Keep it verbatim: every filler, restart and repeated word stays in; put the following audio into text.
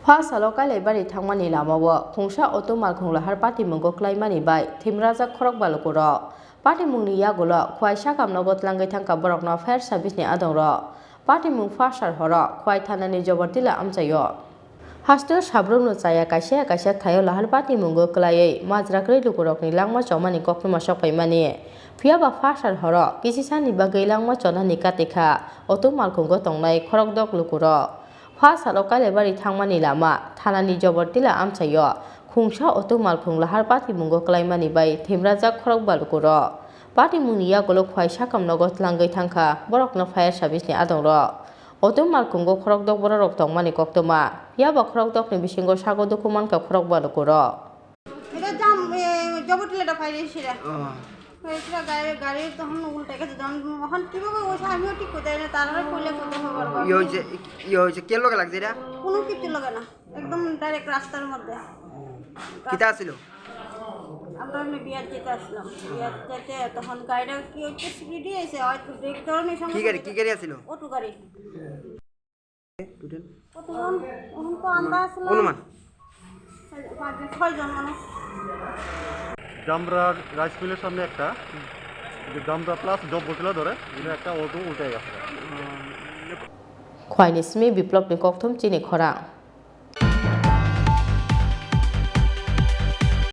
Pha salo Kailaibari thangmani lamao khungsa auto malkhung lahar patimungo klaimani bai thimrajak khorokba lukurok. Patimungni yagulo khwai sakam nogo tlangwi thangkha borokno fire service ni adongrok. Patimung pha sar horo khwai thanani Jobor Tila amchaio. Hasteo sabrumno chaya kaisa kaisa thaio lahar patimungo klaiwi majra kwrwi lukurokni langma chomani koktwma sokphaimani. Phiyaba pha sar horo kisisani bagwi langma chonani katikha auto malkhungo tongnai khorokdok lukurok. Pha salo Kailaibari thangmani lama thanani Jobor Tila amchaio khungsa auto malkhung lahar patimungo klaimani bai thimrajak khorokba lukurok. Patimungni yagulo khwai sakam nogo tlangwi thangkha borokno fire service ni adongrok. Auto malkhungo khorokdok bororok tongmani koktwma. Phiyaba khorokdokni bisingo sago dukhu mankha khorokba lukurok. এটা জাম, এ, জবরটিলাটা ফাইরে এসে রে। ও। এসে গাড়ি, গাড়ি তখন উল্টে গেছে, যখন, তখন কিভাবে ওই আমিও ঠিক করতে পারি না, তারপরে করলে করতে হবে আর কি। ইয়ে হয়েছে, ইয়ে হয়েছে, কে লগে লাগছে এটা? কোনো কিছু লাগে না, একদম ডাইরেক্ট রাস্তার মধ্যে। কিতা আছিল? আমরা এমনি বিয়ার যেতে আসলাম, বিয়ার যেতে তখন গাড়িটা কি হচ্ছে, স্পিডে এসে হয়তো ব্রেক ধরনের সমস্যা। কি গাড়ি, কি গাড়ি আছিল? অটো গাড়ি। টোটাল? কতজন? এখন তো আমরা আসলাম অনুমান? ছয়-, পাঁচজন, ছয়জন মানুষ। Damra rice mill-এর সামনে একটা, যে Damra plus Jobor Tila ধরে, এটা একটা অটো উল্টে গেছে। Khwaini simi Biplopni kokthum chini khorang.